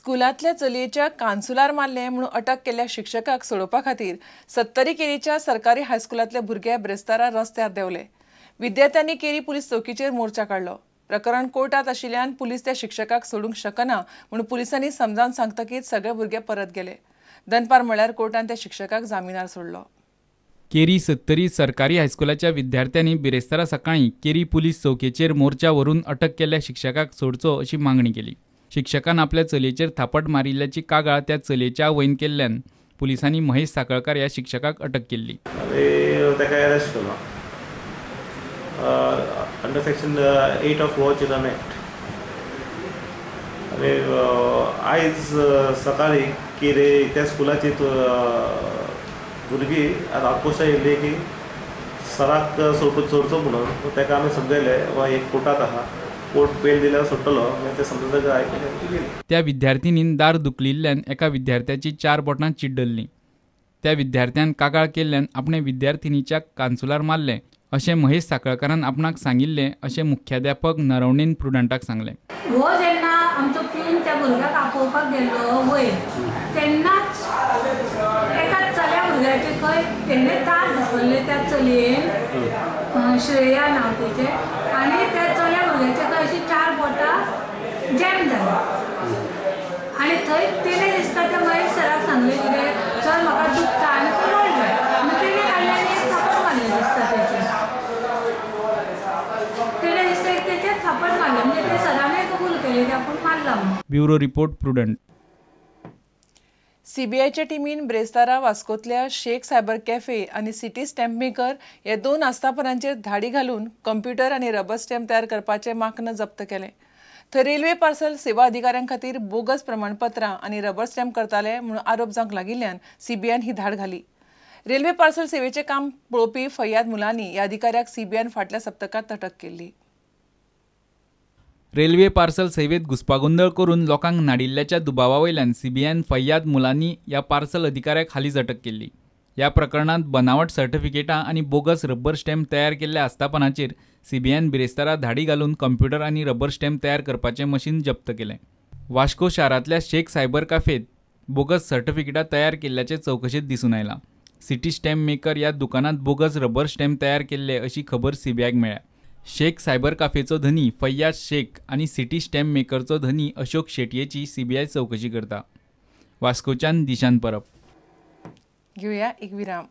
स्कुलांतल्या चलयेच्या कानसुलार मारले म्हणून अटक केल्ल्या शिक्षकाक सोडोवपा खातीर सत्तरी केरीच्या सरकारी हायस्कुलांतले भुरगे ब्रेस्तारा रस्त्यार देंवले. विद्यार्थ्यांनी केरी पुलीस चौकीचेर मोर्चा काडलो. प्रकरण कोर्टात आशिल्ल्यान पुलीस त्या शिक्षकाक सोडूंक शकना म्हणून पुलिसांनी समजावन सांगतकीच सगळे भुरगे परत गेले. दनपार म्हळ्यार कोर्टान त्या शिक्षकाक जामिनार सोडलो. केरी सत्तरी सरकारी हायस्कुलाच्या विद्यार्थ्यांनी बिरेस्तारा सकाळीं केरी पुलीस चौकेचेर मोर्चा व्हरून अटक केल्ल्या शिक्षकाक सोडचो अशी मागणी केली. शिक्षकान आपल्या चलयेचेर थापट मारिल्ल्याची कागाळ त्या चलयेच्या आवयन केल्ल्यान पुलिसांनी महेश साखळकार ह्या शिक्षकाक अटक केल्ली. ताका अरेस्ट केलो under section 8 of war children act. आनी आयज सकाळीं केरी त्या स्कुलाची भुरगीं आक्रोशा येयल्ली की सराक सोडचो म्हणून. ताका आमी समजयलें वा एक कोर्टांत आहा, कोर्ट बेल दिल्यार सोडटलो, ते समजून आयकलें. त्या विद्यार्थिनीन दार दुखलिल्ल्यान एका विद्यार्थ्याची 4 बोटां चिड्डल्लीं. त्या विद्यार्थ्यान कागाळ केल्ल्यान आपणे विद्यार्थिनीच्या कानसुलार मारलें अशें महेश साखळकारान आपणाक सांगिल्लें अशें मुख्याध्यापक नरवणेन प्रुडंटाक सांगलें. हो जेन्ना आमचो प्यून त्या भुरग्याक आपोवपाक गेल्लो वयर तेन्नाच एका चल्या भुरग्याचे खंय तेणें तार घुसपल्ले त्या चलयेन, श्रेया नांव तेचें, आनी त्या चल्या भुरग्याचे खंय अशी 4 बोटां जॅम जाली. आनी थंय तेणें दिसता त्या महेश सराक सांगलें कितें, सर म्हाका दुखता, आनी तो रडलो. आनी तेणें काडलें आनी एक थापट मारलें दिसता तेचेर. तेणें दिसता एक तेचेर थापट मारलें, म्हणजे ते सरानय कबूल केलें की आपूण मारला म्हणून. Bureau report, Prudent. सीबीआयच्या टिमीन ब्रेस्तारा वास्कोतल्या शेख सायबर कॅफे आनी सिटी स्टॅम्प मेकर ह्या 2 आस्थापनांचेर धाडी घालून कंप्युटर आनी रबर स्टॅम्प तयार करपाचें माक्न जप्त केलें. थंय रेल्वे पार्सल सेवा अधिकाऱ्यां खातीर बोगस प्रमाणपत्रां आनी रबर स्टॅम्प करताले म्हणून आरोप जावंक लागिल्ल्यान सीबीआयन ही धाड घाली. रेल्वे पार्सल सेवेचें काम पळोवपी फैयाद मुलानी ह्या अधिकाऱ्याक सीबीआयन फाटल्या सप्तकांत अटक केल्ली. रेल्वे पार्सल सेवेत घुस्पागोंदळ करून लोकांक नाडिल्ल्याच्या दुबावा वयल्यान सीबीआयन फैयाद मुलानी ह्या पार्सल अधिकाऱ्याक हालींच अटक केल्ली. ह्या प्रकरणांत बनावट सर्टिफिकेटां आनी बोगस रबर स्टॅम्प तयार केल्ल्या आस्थापनाचेर सीबीआयन बिरेस्तारा धाडी घालून कंप्युटर आनी रबर स्टॅम्प तयार करपाचें मशीन जप्त केलें. वास्को शारांतल्या शेख सायबर कॅफेत बोगस सर्टिफिकेटां तयार केल्ल्याचें चवकशेंत दिसून आयलां. सिटी स्टॅम्प मेकर ह्या दुकानांत बोगस रबर स्टॅम्प तयार केल्ले अशी खबर सीबीआयक मेळ्ळ्या. शेख सायबर काफेचो धनी फैयाज शेख आनी सिटी स्टॅम्प मेकरचो धनी अशोक शेटयेची सीबीआय चवकशी करता. वास्कोच्यान दिशान परब. घेऊया एक विराम.